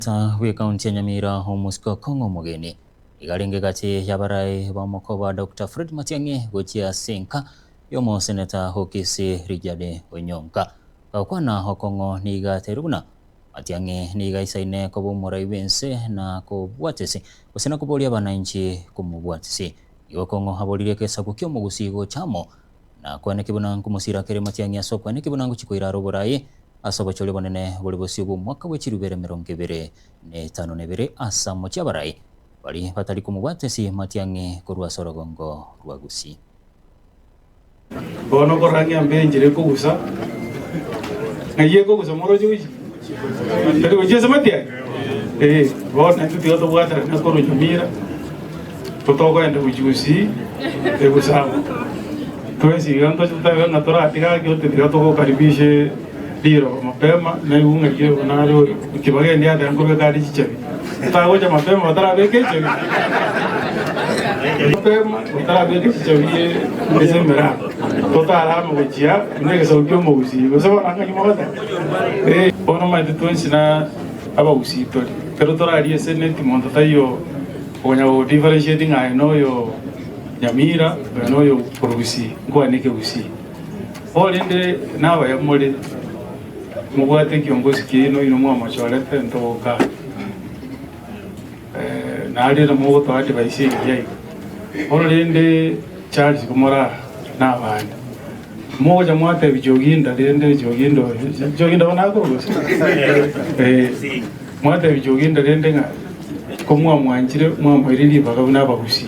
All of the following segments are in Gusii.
Omoseneta bw'ekaunti ya Nyamira Omosike Okong'o Omogeni nigo arenge gati y'abarai b'omokoba Doctor Fred Matiang'i gochia ase enka y'omoseneta o Kisii Richard Onyonka. Gakwana Okong'o nigo atebirie buna Matiang'i nigo aisaine koba omorai bw'ense na kobwatisi gose na koboria abananchi komobwatisi. Nigo Okong'o aboririe egesaku ki'omogusii gocha amo na kweneki buna nkomosira kere Matiang'i ase okweneki buna ngochia koirara oborai Ase obochori obonene bore bosio bw'omwaka bwe chirubere 25 ase amochie abarai baria batari komobwatesi matiang'i korwa ase orogongo rwa Gusii. Bono korora ng'a mbe enchera ekogusa, ng'ai ekogusa moroche gochia? Tari gochia ase matiang'i? Ee, bono naintwe tiga tobwaterane korwa Nyamira, totokoenda gochia Gusii, egusa amo. Twensi iga ntoche totabe ng'a toratiga ake ote tiga togokaribishe riroba mapema, naigwe ng'a riroba nare oyo tibagendi ate nkobeka are chichabi. Tagocha mapema batarabeka echabi. Mapema batarabeka chichabi ase emerango. Totarame gochia buna egesaku kia omogusii gose bono ng'aki mogoteba? Eh, bono omanyete twensi na abagusii tore. Ekero torarie eseneti monto taiyo okonya go differentiate ng'a aye noyo Nyamira, oyo noyo korwa Gusii, nkwane ekegusii. Korende nabaya more, mobwate ekiongozi kiaino inwe mwamochorete ntogoka. Eh, nario namogotoa advice engiya iga. Bono rende Charles komora nabande. Mogocha mwatebi Joginda rende Joginda oyo, Joginda bono akorwa gose? Eh, mwatebi Joginda rende ng'a komwamwanchire mwamoire ribaga buna abagusii.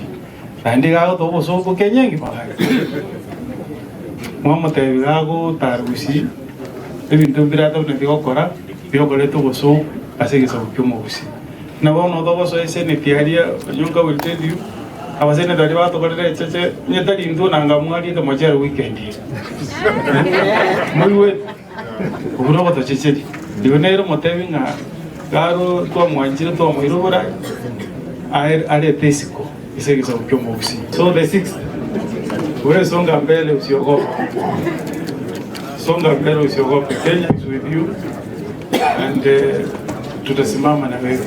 Naende iga agotoa obosooku Kenya engima gaki. Mwamotebia iga agotara gusii, ebinto mbire atabwenereti gokora, biokoreta obosooku ase egesaku ki'omogusii. Buna bono togosoa eseneti aria, Onyonka will tell you, abaseneta baria batokorera echeche, onye tari intwe nanga mwariete mochere weekend eye. Moigwete? Obwo nogotochecheria. Igo nere omotebi ng'a garo twamwanchire twamoira oborai, aye arete isiko ase egesaku ki'omogusii. So the sixth, wewe songa mbele usiogope. Songa mbele usiogope. Kenya is with you and uh, tutasimama na wewe.